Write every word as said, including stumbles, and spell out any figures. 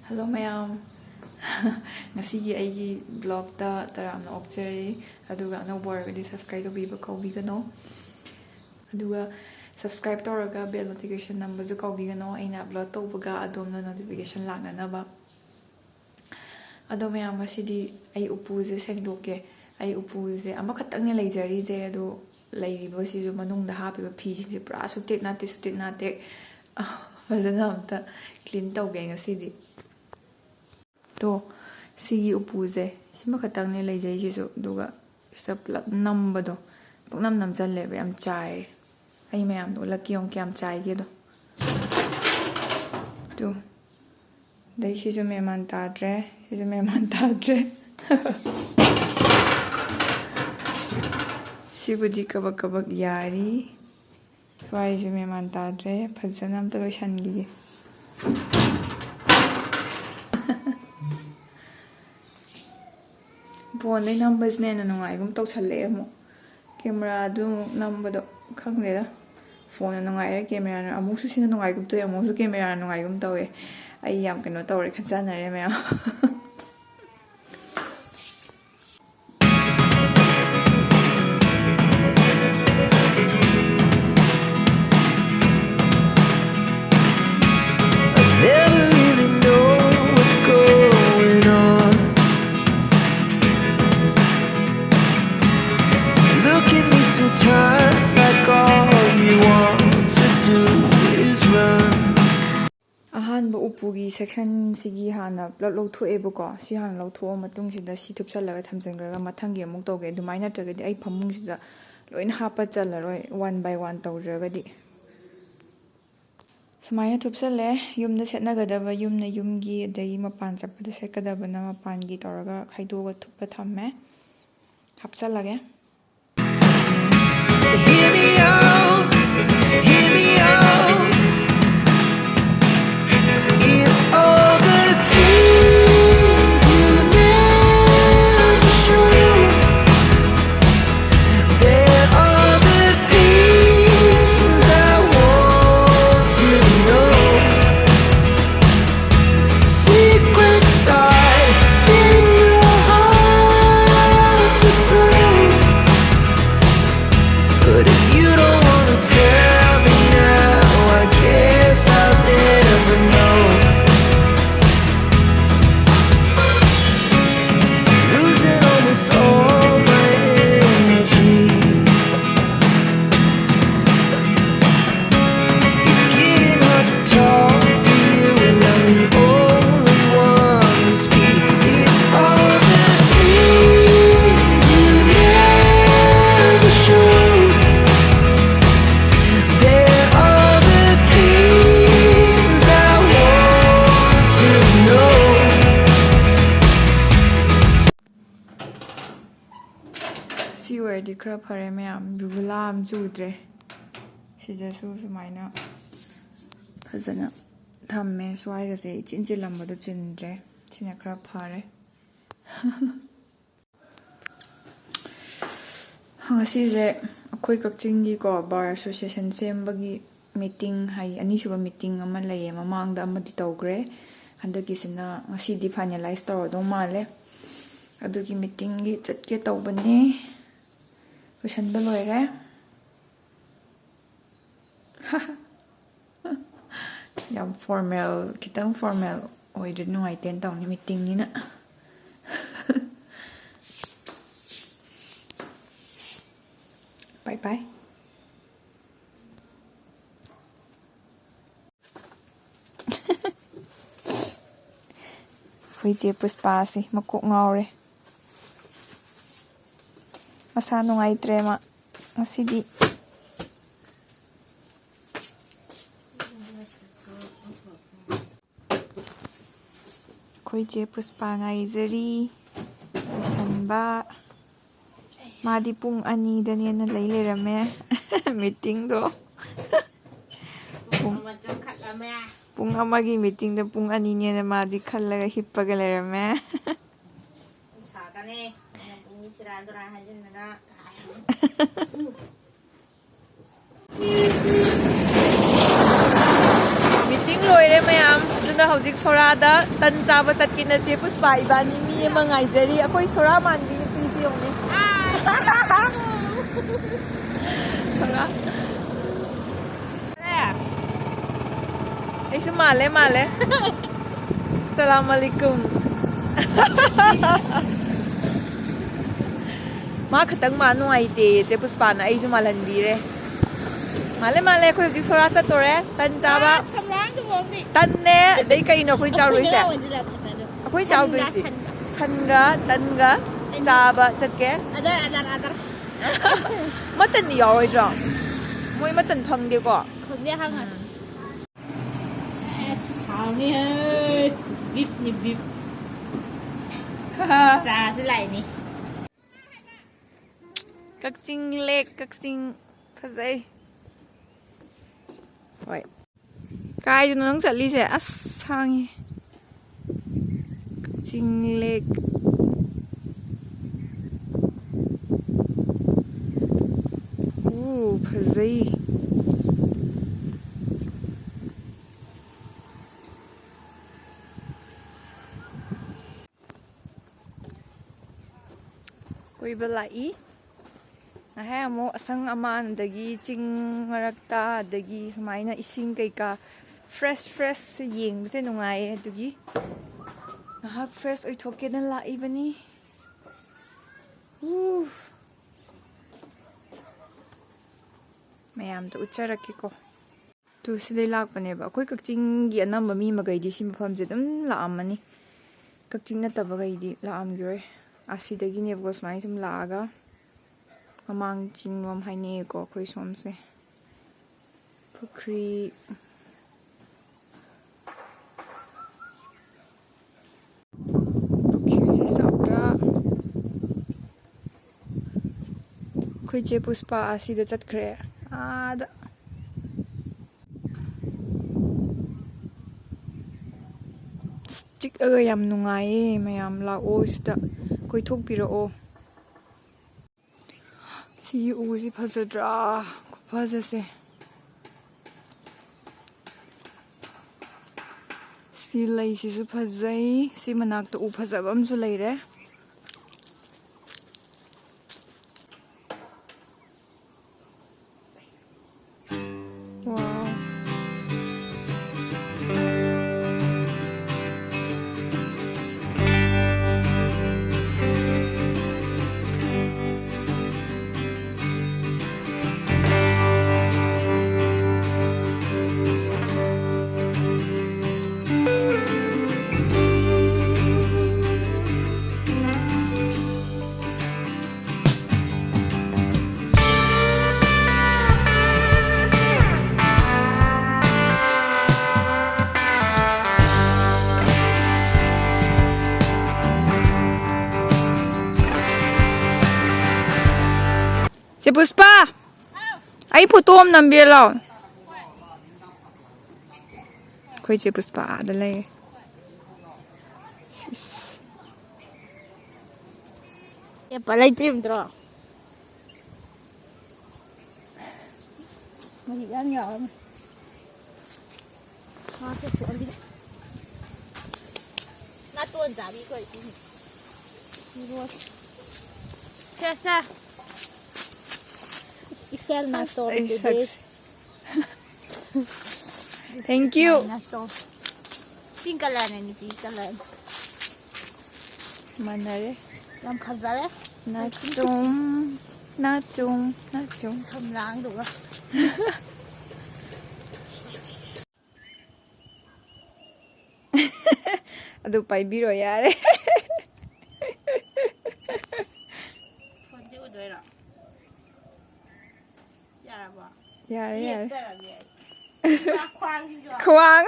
Hello ꯃꯌꯥꯝ꯫ ꯉꯁꯤꯒꯤ ꯑꯩꯒꯤ ꯕ꯭ꯂꯣꯛꯇ ꯇꯔꯥꯝꯅ ꯑꯣꯛꯆꯔꯤ꯫ ꯑꯗꯨꯒ ꯑꯅꯧꯕ ꯑꯣꯏꯔꯒꯗꯤ subscribe ꯇꯧꯕꯤꯕ ꯀꯥꯎꯕꯤꯒꯅꯣ꯫ ꯑꯗꯨꯒ subscribe ꯇꯧꯔꯒ bell notification ꯅꯝꯕꯁꯨ ꯀꯥꯎꯕꯤꯒꯅꯣ, ꯑꯩꯅ upload ꯇꯧꯕꯒ ꯑꯗꯣꯝꯅ notification ꯂꯥꯛꯅꯅꯕ꯫ ꯑꯗꯣ ꯃꯌꯥꯝ, ꯉꯁꯤꯗꯤ ꯑꯩ ꯎꯄꯨꯁꯦ ꯁꯦꯡꯗꯣꯛꯀꯦ꯫ ꯑꯩ ꯎꯄꯨꯁꯦ ꯑꯃꯈꯛꯇꯪꯅꯦ ꯂꯩꯖꯔꯤꯁꯦ, ꯑꯗꯣ ꯂꯩꯔꯤꯕꯁꯤꯁꯨ ꯃꯅꯨꯡꯗ ꯍꯥꯞꯄꯤꯕ ꯐꯤꯁꯤꯡꯁꯦ ꯄꯨꯔꯥ ꯁꯨꯇꯦꯛ ꯅꯥꯇꯦꯛ, ꯁꯨꯇꯦꯛ ꯅꯥꯇꯦꯛ꯫ ꯐꯖꯅ ꯑꯝꯇ clean ꯇꯧꯒꯦ ꯉꯁꯤꯗꯤ꯫ ꯇꯣ, ꯁꯤꯒꯤ ꯎꯄꯨꯁꯦ ꯁꯤꯃꯈꯛꯇꯪꯅꯦ ꯂꯩꯖꯩꯁꯤꯁꯨ, ꯑꯗꯨꯒ ꯁꯤꯗ ꯄꯨꯂꯞ ꯅꯝꯕꯗꯣ, ꯄꯨꯡꯅꯝ ꯅꯝꯁꯜꯂꯦꯕ, ꯌꯥꯝ ꯆꯥꯏꯌꯦ꯫ ꯑꯩ ꯃꯌꯥꯝꯗꯣ ꯎꯠꯂꯛꯀꯦ ꯌꯦꯡꯉꯨ ꯀꯌꯥꯝ ꯆꯥꯏꯒꯦꯗꯣ꯫ ꯇꯨ꯫ ꯑꯗꯩ ꯁꯤꯁꯨ ꯃꯦꯟꯃꯥꯟ ꯇꯥꯗ꯭ꯔꯦ, ꯁꯤꯁꯨ ꯃꯦꯟꯃꯥꯟ ꯇꯥꯗ꯭ꯔꯦ꯫ ꯁꯤꯕꯨꯗꯤ ꯀꯕꯛ ꯀꯕꯛ ꯌꯥꯔꯤ꯫ ꯁ꯭ꯋꯥꯏꯁꯦ ꯃꯦꯟꯃꯥꯟ ꯇꯥꯗ꯭ꯔꯦ, ꯐꯖꯅ ꯑꯝꯇ ꯂꯣꯏꯁꯟꯈꯤꯒꯦ꯫ ꯐꯣꯟꯗꯩ ꯅꯝꯕꯁꯤꯅ ꯍꯦꯟꯅ ꯅꯨꯡꯉꯥꯏꯒꯨꯝ ꯇꯧꯁꯜꯂꯛꯑꯦ ꯑꯃꯨꯛ꯫ ꯀꯦꯃꯦꯔꯥꯗꯨ ꯑꯃꯨꯛ ꯅꯝꯕꯗꯣ ꯈꯪꯗꯦꯗ, ꯐꯣꯟꯅ ꯅꯨꯡꯉꯥꯏꯔꯦ, ꯀꯦꯃꯦꯔꯥꯅ ꯑꯃꯨꯛꯁꯨ ꯁꯤꯅ ꯅꯨꯡꯉꯥꯏꯒꯨꯝ ꯇꯧꯋꯦ, ꯑꯃꯨꯛꯁꯨ ꯀꯦꯃꯦꯔꯥꯅ ꯅꯨꯡꯉꯥꯏꯒꯨꯝ ꯇꯧꯋꯦ꯫ ꯑꯩ ꯌꯥꯝ ꯀꯩꯅꯣ ꯇꯧꯔꯦ, ꯈꯟꯖꯥꯟꯅꯔꯦ ꯃꯌꯥꯝ꯫ I never really know what's going on. Look at me sometimes like all you want to do is run. ꯑꯍꯥꯟꯕ ꯎꯄꯨꯒꯤ sectionꯁꯤꯒꯤ ꯍꯥꯟꯅ ꯄꯨꯂꯞ ꯂꯧꯊꯣꯛꯑꯦꯕꯀꯣ꯫ ꯁꯤ ꯍꯥꯟꯅ ꯂꯧꯊꯣꯛꯑ ꯃꯇꯨꯡꯁꯤꯗ ꯁꯤ ꯊꯨꯞꯆꯜꯂꯒ ꯊꯝꯖꯤꯟꯈ꯭ꯔꯒ ꯃꯊꯪꯒꯤ ꯑꯃꯨꯛ ꯇꯧꯒꯦ꯫ ꯑꯗꯨꯃꯥꯏꯅ ꯅꯠꯇ꯭ꯔꯒꯗꯤ ꯑꯩ ꯐꯃꯨꯡꯁꯤꯗ ꯂꯣꯏꯅ ꯍꯥꯞꯄ ꯆꯜꯂꯔꯣꯏ, one by one ꯇꯧꯗ꯭ꯔꯒꯗꯤ꯫ ꯁꯨꯃꯥꯏꯅ ꯊꯨꯞꯆꯜꯂꯦ꯫ ꯌꯨꯝꯗ ꯁꯦꯠꯅꯒꯗꯕ, ꯌꯨꯝꯅ ꯌꯨꯝꯒꯤ, ꯑꯗꯒꯤ ꯃꯄꯥꯟ ꯆꯠꯄꯗ ꯁꯦꯠꯀꯗꯕꯅ ꯃꯄꯥꯟꯒꯤ ꯇꯧꯔꯒ ꯈꯥꯏꯗꯣꯛꯑꯒ ꯊꯨꯞꯄ ꯊꯝꯃꯦ꯫ ꯍꯥꯞꯆꯜꯂꯒꯦ꯫ Hear me out, hear me out. If all the things you never show, there are the things I want to know. ꯈꯔ ꯐꯔꯦ ꯃꯌꯥꯝ, ꯕꯤꯕꯨꯂꯥ ꯑꯃ ꯆꯨꯗ꯭ꯔꯦ꯫ ꯁꯤꯗꯁꯨ ꯁꯨꯃꯥꯏꯅ ꯐꯖꯅ ꯊꯝꯃꯦ꯫ ꯁ꯭ꯋꯥꯏꯒꯁꯦ ꯏꯆꯤꯟ ꯆꯤꯜꯂꯝꯕꯗꯣ ꯆꯤꯟꯗ꯭ꯔꯦ꯫ ꯁꯤꯅ ꯈꯔ ꯐꯔꯦ꯫ ꯉꯁꯤꯁꯦ ꯑꯩꯈꯣꯏ ꯀꯛꯆꯤꯡꯒꯤꯀꯣ ꯕꯥꯔ ꯑꯦꯁꯣꯁꯤꯌꯦꯁꯟ ꯁꯦꯝꯕꯒꯤ ꯃꯤꯇꯤꯡ, ꯍꯥꯏꯗꯤ ꯑꯅꯤꯁꯨꯕ ꯃꯤꯇꯤꯡ ꯑꯃ ꯂꯩꯌꯦ꯫ ꯃꯃꯥꯡꯗ ꯑꯃꯗꯤ ꯇꯧꯈ꯭ꯔꯦ, ꯍꯟꯗꯛꯀꯤꯁꯤꯅ ꯉꯁꯤꯗꯤ ꯐꯥꯏꯅꯦꯂꯥꯏꯁ ꯇꯧꯔꯗꯧ ꯃꯥꯜꯂꯦ꯫ ꯑꯗꯨꯒꯤ ꯃꯤꯇꯤꯡꯒꯤ ꯆꯠꯀꯦ ꯇꯧꯕꯅꯦ꯫ ꯂꯣꯏꯁꯟꯕ ꯂꯣꯏꯔꯦ꯫ ꯌꯥꯝ ꯐꯣꯔꯃꯦꯜ, ꯈꯤꯇꯪ ꯐꯣꯔꯃꯦꯜ ꯑꯣꯏꯗ꯭ꯔꯗꯤ ꯅꯨꯡꯉꯥꯏꯇꯦꯅ ꯇꯧꯅꯤ, ꯃꯤꯇꯤꯡꯅꯤꯅ꯫ ꯕꯥꯏ ꯕꯥꯏ꯫ ꯑꯩꯈꯣꯏ ꯆꯦ ꯄꯨꯁꯄꯥꯁꯦ ꯃꯀꯣꯛ ꯉꯥꯎꯔꯦ꯫ ꯃꯁꯥ ꯅꯨꯡꯉꯥꯏꯇ꯭ꯔꯦ ꯃꯥ ꯉꯁꯤꯗꯤ꯫ ꯑꯩꯈꯣꯏ ꯆꯦ ꯄꯨꯁꯄꯥ ꯉꯥꯏꯖꯔꯤ꯫ ꯂꯣꯏꯁꯟꯕ꯫ ꯃꯥꯗꯤ ꯄꯨꯡ ꯑꯅꯤꯗꯅꯦꯅ ꯂꯩ ꯂꯩꯔꯝꯃꯦ꯫ ꯃꯤꯇꯤꯡꯗꯣ꯫ ꯄꯨꯡ, ꯑꯃ ꯆꯪꯈꯠꯂꯝꯃꯦ꯫ ꯄꯨꯡ ꯑꯃꯒꯤ ꯃꯤꯇꯤꯡꯗ ꯄꯨꯡ ꯑꯅꯤꯅꯦꯅ ꯃꯥꯗꯤ ꯈꯜꯂꯒ ꯍꯤꯞꯄꯒ ꯂꯩꯔꯝꯃꯦ꯫ ꯁꯥꯒꯅꯤ꯫ ꯑꯩꯅ ꯄꯨꯡ ꯁꯤꯔꯥꯟ ꯇꯨꯔꯥꯟ ꯍꯥꯏꯖꯤꯟꯗꯅ꯫ ꯃꯤꯇꯤꯡ ꯂꯣꯏꯔꯦ ꯃꯌꯥꯝ, ꯑꯗꯨꯅ ꯍꯧꯖꯤꯛ ꯁꯣꯔꯥꯗ ꯇꯟ ꯆꯥꯕ ꯆꯠꯀꯦꯅ ꯆꯦ ꯄꯨꯁꯄꯥ ꯏꯕꯥꯅꯤ ꯃꯤ ꯑꯃ ꯉꯥꯏꯖꯔꯤ꯫ ꯑꯩꯈꯣꯏ ꯁꯣꯔꯥ ꯃꯥꯟꯕꯤ ꯅꯨꯄꯤꯁꯤ ꯌꯦꯡꯉꯨꯅꯦ꯫ ꯁꯣꯔꯥ꯫ ꯑꯩꯁꯨ ꯃꯥꯜꯂꯦ, ꯃꯥꯜꯂꯦ꯫ ꯁꯂꯥꯝ ꯑꯂꯩꯀꯨꯝ꯫ ꯃꯥ ꯈꯛꯇꯪ ꯃꯥ ꯅꯨꯡꯉꯥꯏꯇꯦ, ꯆꯦ ꯄꯨꯁꯄꯥꯅ ꯑꯩꯁꯨ ꯃꯥꯜꯍꯟꯕꯤꯔꯦ꯫ ꯃꯥꯜꯂꯦ, ꯃꯥꯜꯂꯦ, ꯑꯩꯈꯣꯏ ꯍꯧꯖꯤꯛ ꯁꯣꯔꯥ ꯆꯠꯇꯣꯔꯦ꯫ ꯇꯟ ꯆꯥꯕ꯫ ꯑꯁ, ꯁꯝꯂꯥꯡꯗꯨꯐꯥꯎꯗꯤ꯫ ꯇꯟꯅꯦ, ꯑꯗꯩ ꯀꯩꯅꯣ ꯑꯩꯈꯣꯏ ꯆꯥꯔꯨꯏꯁꯦ? ꯉꯥ ꯑꯣꯟꯁꯤꯜꯂꯛꯀꯅꯤ ꯑꯗꯨ꯫ ꯑꯩꯈꯣꯏ ꯁꯟꯒ, ꯆꯥꯎꯗꯣꯏꯁꯤ꯫ ꯁꯟꯒ꯫ ꯁꯟꯒ, ꯇꯟꯒ ꯇꯟꯒ꯫ ꯆꯥꯕ ꯆꯠꯀꯦ꯫ ꯑꯗꯔ, ꯑꯗꯔ, ꯑꯗꯔ꯫ ꯃꯇꯟꯗꯤ ꯌꯥꯎꯔꯣꯏꯗ꯭ꯔꯣ? ꯃꯣꯏ ꯃꯇꯟ ꯐꯪꯗꯦꯀꯣ꯫ ꯈꯪꯗꯦ, ꯍꯪꯉꯁꯤ꯫ ꯎꯝ꯫ ꯑꯁ, ꯍꯥꯎꯅꯤꯍꯦ꯫ ꯕꯤꯞꯅꯤ, ꯕꯤꯞ꯫ ꯆꯥꯁꯨ ꯂꯥꯛꯏꯅꯤ꯫ ꯀꯛꯆꯤꯡ ꯂꯦꯛ, ꯀꯛꯆꯤꯡ꯫ ꯐꯖꯩ꯫ ꯍꯣꯏ꯫ ꯀꯥꯏꯗꯅꯣ ꯅꯪ ꯆꯠꯂꯤꯁꯦ? ꯑꯁ, ꯁꯥꯡꯉꯤ꯫ ꯀꯛꯆꯤꯡ ꯂꯦꯛ꯫ ꯎ, ꯐꯖꯩ꯫ ꯀꯣꯏꯕ ꯂꯥꯛꯏ꯫ ꯉꯁꯥꯏ ꯑꯃꯨꯛ ꯑꯁꯪ ꯑꯃꯥꯟ, ꯑꯗꯒꯤ ꯆꯤꯡ ꯃꯔꯛꯇ, ꯑꯗꯒꯤ ꯁꯨꯃꯥꯏꯅ ꯏꯁꯤꯡ ꯀꯩꯀꯥ fresh, fresh ꯌꯦꯡꯕꯁꯦ ꯅꯨꯡꯉꯥꯏꯌꯦ꯫ ꯑꯗꯨꯒꯤ ꯉꯥꯏꯍꯥꯛ fresh ꯑꯣꯏꯊꯣꯛꯀꯦꯅ ꯂꯥꯛꯏꯕꯅꯤ꯫ ꯎ꯫ ꯃꯌꯥꯝꯗ ꯎꯠꯆꯔꯛꯀꯦꯀꯣ꯫ ꯇꯨ ꯁꯤꯗꯩ ꯂꯥꯛꯄꯅꯦꯕ꯫ ꯑꯩꯈꯣꯏ ꯀꯛꯆꯤꯡꯒꯤ ꯑꯅꯝꯕ ꯃꯤ ꯃꯈꯩꯗꯤ ꯁꯤ ꯃꯐꯝꯁꯦ ꯑꯗꯨꯝ ꯂꯥꯛꯑꯝꯃꯅꯤ꯫ ꯀꯛꯆꯤꯡ ꯅꯠꯇꯕꯈꯩꯗꯤ ꯂꯥꯛꯑꯝꯈꯤꯔꯣꯏ꯫ ꯑꯁꯤꯗꯒꯤꯅꯦꯕꯀꯣ ꯁꯨꯃꯥꯏꯅ ꯁꯨꯝ ꯂꯥꯛꯑꯒ ꯃꯃꯥꯡ ꯆꯤꯡꯂꯣꯝ ꯍꯥꯏꯅꯩꯌꯦꯀꯣ ꯑꯩꯈꯣꯏ ꯁꯣꯝꯁꯦ꯫ ꯄꯨꯈ꯭ꯔꯤ꯫ ꯄꯨꯈ꯭ꯔꯤꯁꯤ ꯆꯥꯎꯗ꯭ꯔꯥ? ꯑꯩꯈꯣꯏ ꯆꯦ ꯄꯨꯁꯄꯥ ꯑꯁꯤꯗ ꯆꯠꯈ꯭ꯔꯦ꯫ ꯑꯥꯗ꯫ ꯑꯁ, ꯆꯤꯛꯑꯒ ꯌꯥꯝ ꯅꯨꯡꯉꯥꯏꯌꯦ꯫ ꯃꯌꯥꯝ ꯂꯥꯛꯑꯣ ꯁꯤꯗ ꯀꯣꯏꯊꯣꯛꯄꯤꯔꯛꯑꯣ꯫ ꯁꯤꯒꯤ ꯎꯁꯤ ꯐꯖꯗ꯭ꯔꯥ? ꯈꯨꯐꯖꯁꯦ꯫ ꯁꯤ ꯂꯩꯁꯤꯁꯨ ꯐꯖꯩ꯫ ꯁꯤ ꯃꯅꯥꯛꯇ ꯎ ꯐꯖꯕ ꯑꯃꯁꯨ ꯂꯩꯔꯦ꯫ ꯋꯥꯎ꯫ ꯑꯩ ꯐꯣꯇꯣ ꯑꯃ ꯅꯝꯕꯤꯔ ꯂꯥꯛꯑꯣ꯫ ꯑꯩꯈꯣꯏ ꯆꯦ ꯄꯨꯁꯄꯥ ꯑꯥꯗ ꯂꯩꯔꯦ꯫ ꯏꯁ꯫ ꯑꯦ, ꯄꯜ ꯂꯩꯇ꯭ꯔꯤꯕꯗ꯭ꯔꯣ? ꯃꯍꯤꯛ ꯌꯥꯝ ꯌꯥꯎꯔꯝꯃꯤ꯫ ꯃꯥꯁꯦ ꯊꯣꯛꯍꯜꯂꯤ꯫ ꯅꯥꯇꯣꯟ ꯆꯥꯕꯤ ꯑꯩꯈꯣꯏ ꯏꯁꯤꯡ꯫ ꯁꯦ, ꯁꯦ꯫ Special ꯑꯁ, ꯅꯥꯇꯣꯟ ꯑꯩ today꯫ ꯁꯛꯁꯦ꯫ Thank you꯫ Pink colorꯅꯦ, ꯅꯨꯄꯤ color꯫ ꯃꯥꯟꯅꯔꯦ꯫ ꯌꯥꯝ ꯐꯖꯔꯦ꯫ ꯅꯥꯆꯣꯝ, ꯅꯥꯆꯣꯝ, ꯅꯥꯆꯣꯝ꯫ ꯁꯝꯂꯥꯡꯗꯨꯒ꯫ ꯑꯗꯨ ꯄꯥꯏꯕꯤꯔꯣ ꯌꯥꯔꯦ꯫ ꯐꯣꯟꯁꯦ ꯎꯗꯣꯏꯔꯣ? ꯌꯥꯔꯕꯣ? ꯌꯥꯔꯦ, ꯌꯥꯔꯦ꯫ ꯌꯦꯛꯆꯔꯒꯦ ꯑꯩ꯫ ꯄꯨꯔꯥ ꯈ꯭ꯋꯥꯡꯁꯤꯁꯨ꯫ ꯈ꯭ꯋꯥꯡ꯫